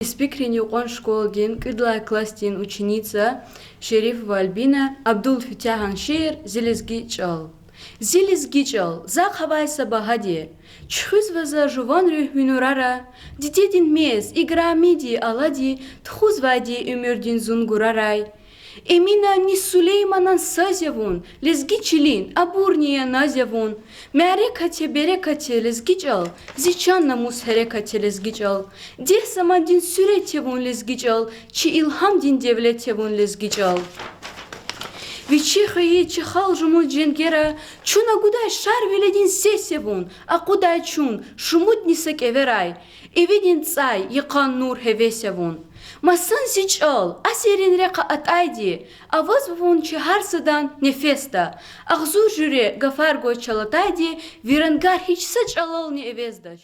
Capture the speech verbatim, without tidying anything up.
Испикрин юкьван школадин кӀуьд лагьай классдин ученица Шерифова Альбина. Абдул Фетягьан шиир Зи лезги чӀал. Зи лезги чӀал, захъ авай са багьади, чуьхуьзва за жуван руьгь ви нурара, дидедин мез, играмиди, алади тухузвайди уьмуьрдин зун гурарай. Эмина ни Сулейманан саз я вун, лезги чилин абурни я, наз я вун. Мярекат я, берекат я лезги чӀал, зи чан-намус, гьерекат я лезги чӀал. Дегь замандин суьрет я вун лезги чӀал, чи илгьамдин девлет я вун лезги чӀал. Вичи хвейи чи халкь жумуд женгера чун агудай Шарвилидин сес я вун, акъудай чун шумудни са кӀеверай. Ивидин цӀай, йикъан нур, гьевес я вун. Масан зи чӀал, асиррин рехъа атӀайди, авазва вун чи гьар садан нефесда. Агъзур жуьре гафар гваз чал атайди, ви рангар гьич са чӀалални эвездач.